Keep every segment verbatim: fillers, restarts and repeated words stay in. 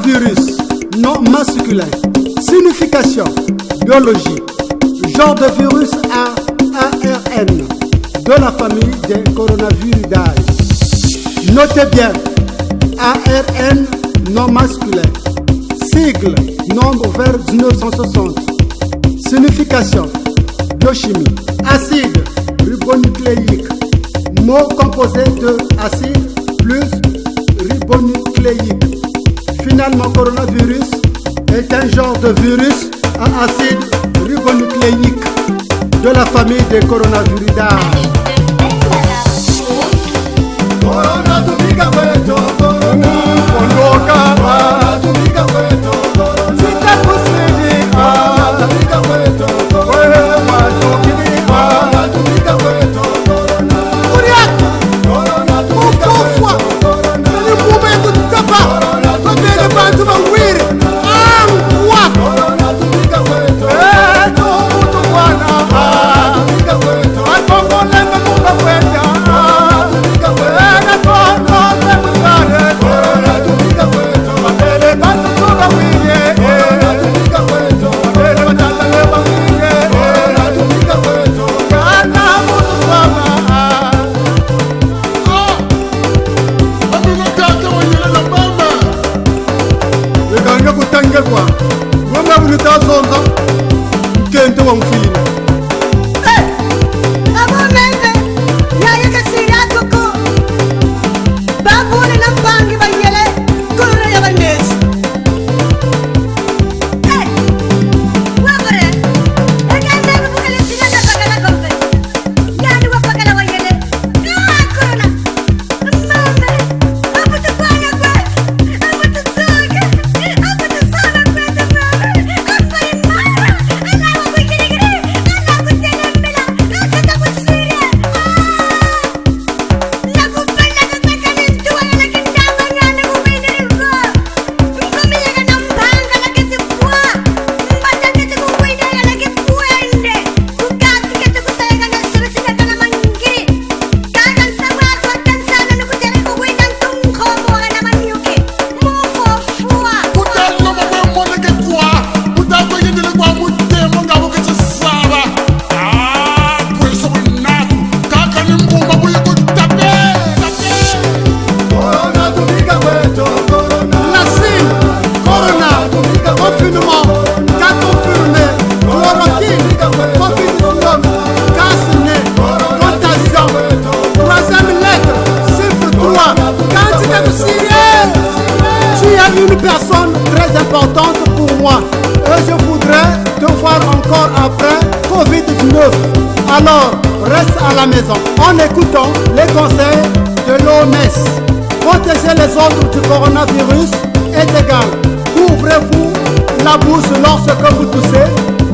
Virus non masculin. Signification, biologie. Genre de virus à A R N de la famille des coronaviridés. Notez bien, A R N non masculin. Sigle, nombre vers dix-neuf cent soixante. Signification, biochimie. Acide ribonucléique. Mot composé de acide plus ribonucléique. Finalement, coronavirus est un genre de virus à acide ribonucléique de la famille des coronaviridés. Corona, tumika kweto, corona. Ondoka. Corona, tumika kweto, corona. Sita kusini, ah. Corona, tumika kweto, corona. Wewe matukini, ah. Corona, tumika kweto, corona. Kuriaka. Corona, tumika kweto, corona. Kufufwa. Nani mbuba ya kutapa? Corona, tumika kweto, corona. Bele bantu bawiri. Angwa. Corona, tumika kweto. Eh, no, mutu bwana. Corona, tumika kweto. Lekanga kutange kwa. Wamba bunita zonza. Nkento wa mfwila. Eh, abo meme, yaya kasila koko. Babule na mpangi bayele, kura ya banesi. Eh, wabure. Eka meme bukale sila na bakala kompe. Yandi wa bakala wayele. Ah, corona. Kutala mama kwa mwana ke kwa, kutala kwa yendele kwa mutemo nga bo ke saba. Ah, kweso naku, kaka ni mbuma kuya kutape, tape. Corona, tumika kweto, corona. La Chine, corona, confinement, cas confirmé, chloroquine, covid dix-neuf, cas signé, contagion, troisième lettre, chiffre trois, quantité de signé. Tu as une personne très importante pour moi et je voudrais te voir encore après covid dix-neuf. Alors, reste à la maison en écoutant les conseils de l'O M S. Protéger les autres du coronavirus est égal. Couvrez-vous la bouche lorsque vous toussez,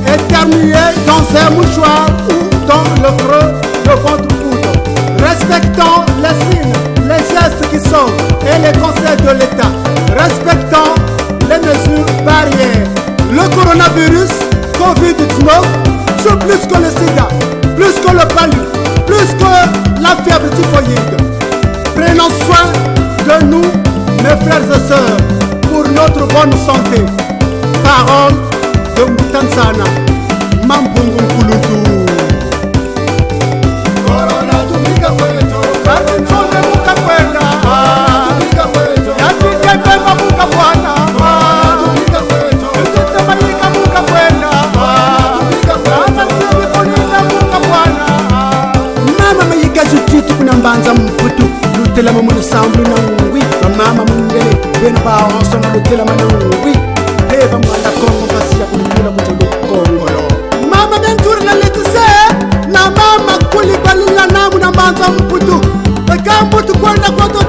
éternuez dans un mouchoir ou dans le creux de votre coude. Respectons les signes, les gestes qui sauvent et les conseils de l'État. Respectons les mesures barrières. Le coronavirus covid dix-neuf, c'est plus que le sida, plus que le palu, plus que la fièvre typhoïde. Prenons soin de nous, mes frères et sœurs, pour notre bonne santé. Parole de Mbuta Nsana, Mampungu Nkuluntu. Corona, tumika kweto. Basi nsonde muka kwenda. Tumika kweto. Yati kepemba muka bwana. Tumika kweto. Nsete mayika muka kwenda. Tumika kweto. Ama sili kuninda muka bwana. Mama Mayika Judith kuna Mbanza Mputu. Lutelama mu lusambulu na ngwi. Bamama mindele, beno bawonso na lutelama na ngwi. Mpeve Mwanda Kongo mpasi ya kulutula ku Kongolo. Mama Ventura na Letise, na mama Koulibaly na muna Mbanza Mputu. Eka mbutu kwenda kweto